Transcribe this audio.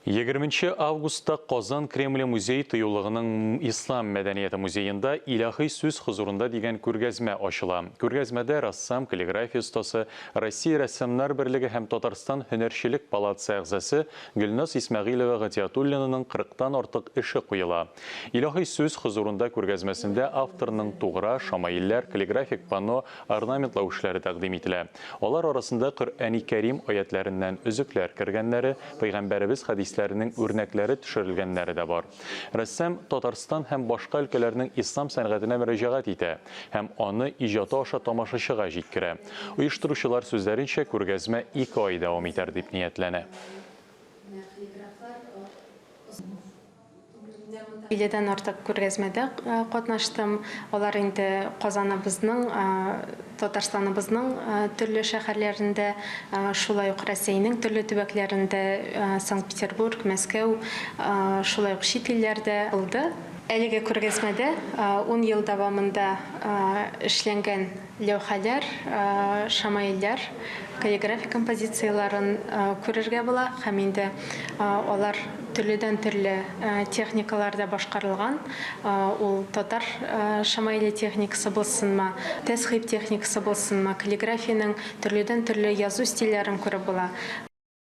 Егерменче августта Казан Кремле музей-тыюлыгының Ислам мәдәнияте музеенда Илаһи сүз хозурында дигән күргәзмә ачыла. Күргәзмәдә рәссам, каллиграфия остасы, Россия Рәссамнар берлеге һәм Татарстан Һөнәрчелек палатасы әгъзасы Гөлназ Исмәгыйлева Гатиятуллинаның кырыктан артык эше куела. Илаһи сүз хозурында күргәзмәсендә авторның тугра, шамаилләр, каллиграфик панно, орнаментлау эшләре тәкъдим ителә. Алар арасында Коръәни Кәрим аятьләреннән өзекләр кергәннәре, Пәйгамбәребез хәдисләренең үрнәкләре төшерелгәннәре дә бар. Рәссам Татарстан һәм башка өлкәләрнең ислам сәнгатенә мөрәҗәгать итә һәм аны иҗаты аша тамашачыга җиткерә. Оештыручылар сүзләренчә, күргәзмә ике ай дәвам итәр дип ниятләнә. Илледән артык күргәзмәдә катнаштым. Алар инде Казаныбызның, Татарстаныбызның төрле шәһәрләрендә, шулай ук Рәсәйнең төрле төбәкләрендә, Санкт-Петербург, Мәскәү, шулай ук чит илләрдә булды. Әлеге күргәзмәдә ун ел дәвамында эшләнгән Ләүхәләр, шамаилләр, каллиграфия композицияләрен күрергә була һәм инде алар төрледән-төрле техникаларда башкарылган. Ул татар шамаиле техникасы булсынмы, тәзхиб техникасы булсынмы, каллиграфиянең төрледән-төрле язу стильләрен күреп була.